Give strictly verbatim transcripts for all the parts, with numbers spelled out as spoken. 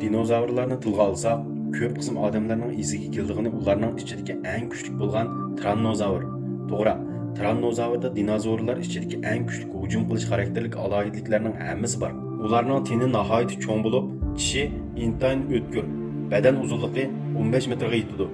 دىنوزاۋرلارنى تىلغا ئالساق، كۆپ قىسىم ئادەملەرنىڭ ئېسىگە كېلىدىغىنى ئۇلارنىڭ ئىچىدىكى ئەڭ كۈچلۈك بولغان تىراننوزاۋر. توغرا، تىراننوزاۋردا دىنوزاۋرلار ئىچىدىكى ئەڭ كۈچلۈك ھۇجۇم قىلىش خاراكتېرلىك ئالاھىدىلىكلەرنىڭ ھەممىسى بار. ئۇلارنىڭ تېنى ناھايىتى چوڭ بولۇپ، چىشى ئىنتايىن ئۆتكۈر، بەدەن ئۇزۇنلۇقى ئون بەش مېتىرغا يېتىدۇ.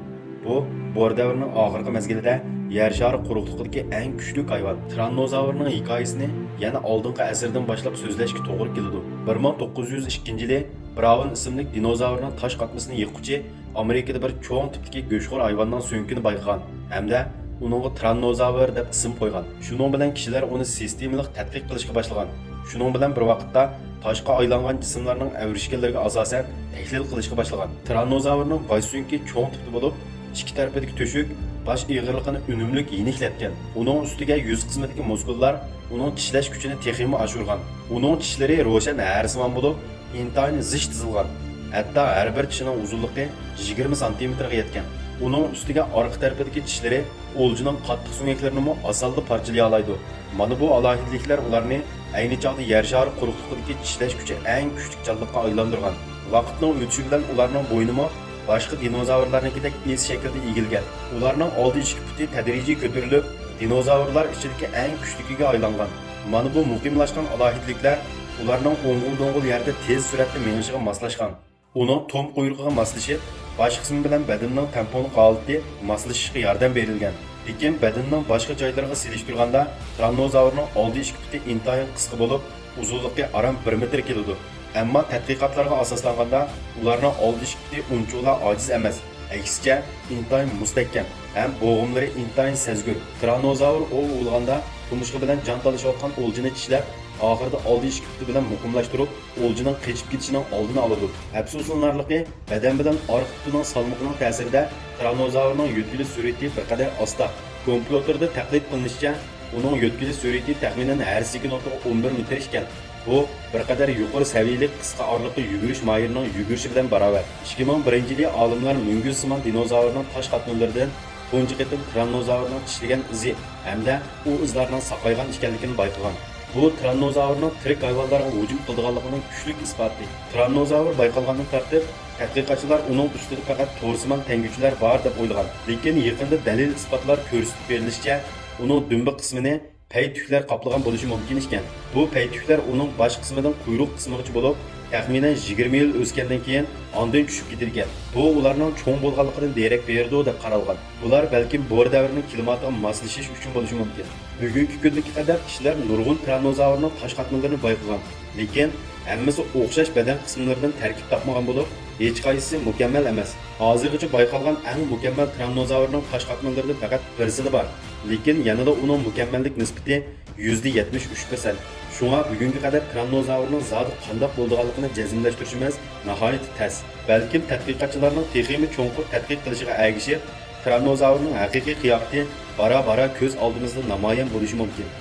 بۇ بور دەۋرىنىڭ ئاخىرقى مەزگىلىدە يەر شارى قۇرۇقلۇقىدىكى ئەڭ كۈچلۈك ھايۋان. تىراننوزاۋرنىڭ ھېكايىسىنى يەنە ئالدىنقى ئەسىردىن باشلاپ سۆزلەشكە توغرا كېلىدۇ. بىر مىڭ توققۇز يۈز ئىككىنچى يىلى براۋون ئىسىملىك دىنوزاۋرنىڭ تاش قاتمىسىنى يىغقۇچى ئامېرىكىدا بىر چوڭ تىپتىكى گۆشخور ھايۋاننىڭ سۆڭىكىنى بايقىغان ھەمدە ئۇنىڭغا تىراننوزاۋر دەپ ئىسىم قويغان. شۇنىڭ بىلەن كىشىلەر ئۇنى سىستېمىلىق تەتقىق قىلىشقا باشلىغان. شۇنىڭ بىلەن بىر ۋاقىتتا تاشقا ئايلانغان جىسىملارنىڭ ئەۋرىشكەنلىرىگە ئاساسەن تەھلىل قىلىشقا باشلىغان. تىراننوزاۋرنىڭ باش سۆڭىكى چوڭ تىپتا بولۇپ، ئىككى تەرىپىدىكى تۆشۈك باش ئېغىرلىقىنى ئۈنۈملۈك يېنىكلەتكەن. ئۇنىڭ ئۈستىگە يۈز قىسمىدىكى مۇسكۇللار ئۇنىڭ چىشلەش كۈچىنى تېخىمۇ ئاشۇرغان. ئۇنىڭ چىشلىرى روشەن ھەرىسىمان بولۇپ، ئىنتايىن زىچ تىزىلغان. ھەتتا ھەر بىر چىشىنىڭ ئۇزۇنلۇقى يىگىرمە سانتىمېتىرغا يەتكەن. ئۇنىڭ ئۈستىگە ئارقا تەرىپىدىكى چىشلىرى ئولجىنىڭ قاتتىق سۆڭەكلىرىنىمۇ ئاسانلا پارچىلىيالايدۇ. مانا بۇ ئالاھىدىلىكلەر ئۇلارنى ئەينى چاغدا يەر شارى قۇرۇقلۇقىدىكى چىشلەش كۈچى ئەڭ كۈچلۈك جانلىققا ئايلاندۇرغان. ۋاقىتنىڭ ئۆتۈشى بىلەن ئۇلارنىڭ بوينىمۇ باشقا دىنوزاۋرلارنىڭكىدەك ئېس شەكىلدە ئېگىلگەن. ئۇلارنىڭ ئالدى ئىككى پۇتى تەدرىجىي كۆتۈرۈلۈپ، دىنوزاۋرلار ئىچىدىكى ئەڭ كۈچلۈكىگە ئايلانغان. مانا بۇ مۇقىملاشقان ئالاھىدىلىكلەر ئۇلارنىڭ ئوڭغۇل-دوڭغۇل يەردە تېز سۈرئەتتە مېڭىشىغا ماسلاشقان. ئۇنىڭ توم قۇيرۇقىغا ماسلىشىپ، باش قىسمى بىلەن بەدىنىنىڭ تەڭپۇڭلۇق ھالىتى ماسلىشىشقا ياردەم بېرىلگەن. لېكىن بەدىنىنىڭ باشقا جايلىرىغا سېلىشتۇرغاندا، تىراننوزاۋرنىڭ ئالدى ئىككى پۇتى ئىنتايىن قىسقا بولۇپ، ئۇزۇنلۇقى ئاران بىر مېتىر كېلىدۇ. ئەمما تەتقىقاتلارغا ئاساسلانغاندا، ئۇلارنىڭ ئالدى ئىككى پۇتى ئۇنچىۋالا ئاجىز ئەمەس، ئەكسىچە، ئىنتايىن مۇستەھكەم ھەم بوغۇملىرى ئىنتايىن سەزگۈر. تىراننوزاۋر ئوۋ ئوۋلىغاندا، تۇمشۇقى بىلەن جان تالىشىۋاتقان ئولجىنى چىشلەپ، ئاخىرىدا ئالدى ئىككى پۇتى بىلەن مۇقىملاشتۇرۇپ، ئولجىنىڭ قېچىپ كېتىشىنىڭ ئالدىنى ئالىدۇ. ئەپسۇسلىنارلىقى، بەدەن بىلەن ئارقا پۇتىنىڭ سالمىقىنىڭ تەسىرىدە تىرانوزاۋرنىڭ يۆتكىلىش سۈرئىتى بىر قەدەر ئاستا. كومپيۇتېردا تەقلىد قىلىنىشىچە، ئۇنىڭ يۆتكىلىش سۈرئىتى تەخمىنەن ھەر سېكۇنتىغا ئون بىر مېتىر ئىكەن. بۇ بىر قەدەر يۇقىرى سەۋىيەلىك قىسقا ئارىلىقتا يۈگۈرۈش ماھىرىنىڭ يۈگۈرۈشى بىلەن باراۋەر. ئىككى مىڭ بىرىنچى يىلى ئالىملار مۈڭگۈزسىمان دىنوزاۋرنىڭ تاش قاتمىلىرىدىن تۇنجى قېتىم تىراننوزاۋرنىڭ چىشلىگەن ئىزى ھەمدە ئۇ ئىزلارنىڭ ساقايغان ئىكەنلىكىنى بايقىغان. بۇ تىراننوزاۋرنىڭ تىرىك ھايۋانلارغا ھۇجۇم قىلىدىغانلىقىنىڭ كۈچلۈك ئىسپاتى. تىراننوزاۋر بايقالغاندىن تارتىپ، تەتقىقاتچىلار ئۇنىڭ ئۈستىدە پەقەت تورسىمان تەڭگۈچىلەر بار دەپ ئويلىغان. لېكىن يېقىندا دەلىل-ئىسپاتلار كۆرسىتىپ بېرىلىشىچە، ئۇنىڭ دۈمبە قىسمىنى پەي تۈكلەر قاپلىغان بولۇشى مۇمكىن ئىكەن. بۇ پەي تۈكلەر ئۇنىڭ باش قىسمىدىن قۇيرۇق قىسمىغىچە بولۇپ، تەخمىنەن يىگىرمە يىل ئۆسكەندىن كېيىن ئاندىن چۈشۈپ كېتىدىكەن. بۇ ئۇلارنىڭ چوڭ بولغانلىقىدىن دېرەك بېرىدۇ دەپ قارالغان. بۇلار بەلكىم بور دەۋرىنىڭ كىلىماتىغا ماسلىشىش ئۈچۈن بولۇشى مۇمكىن. بۈگۈنكى كۈنگە قەدەر كىشىلەر نۇرغۇن تىراننوزاۋرنىڭ تاش قاتمىلىرىنى بايقىغان. لېكىن ھەممىسى ئوخشاش بەدەن قىسىملىرىدىن تەركىب تاپمىغان بولۇپ، ھېچقايسىسى مۇكەممەل ئەمەس. ھازىرغىچە بايقالغان ئەڭ مۇكەممەل تىراننوزاۋرنىڭ تاش قاتمىلىرىدىن پەقەت بىرسىلا بار. لېكىن يەنىلا ئۇنىڭ مۇكەممەللىك نىسبىتى يۈزدە يەتمىش ئۈچ پىرسەنت. شۇڭا بۈگۈنگە قەدەر تىراننوزاۋرنىڭ زادى قانداق بولىدىغانلىقىنى جەزملەشتۈرۈشىمىز ناھايىتى تەس. بەلكىم تەتقىقاتچىلارنىڭ تېخىمۇ چوڭقۇر تەتقىق قىلىشىغا ئەگىشىپ، تىراننوزاۋرنىڭ ھەقىقىي قىياپىتى بارا-بارا كۆز ئالدىمىزدا نامايان بولۇشى مۇمكىن.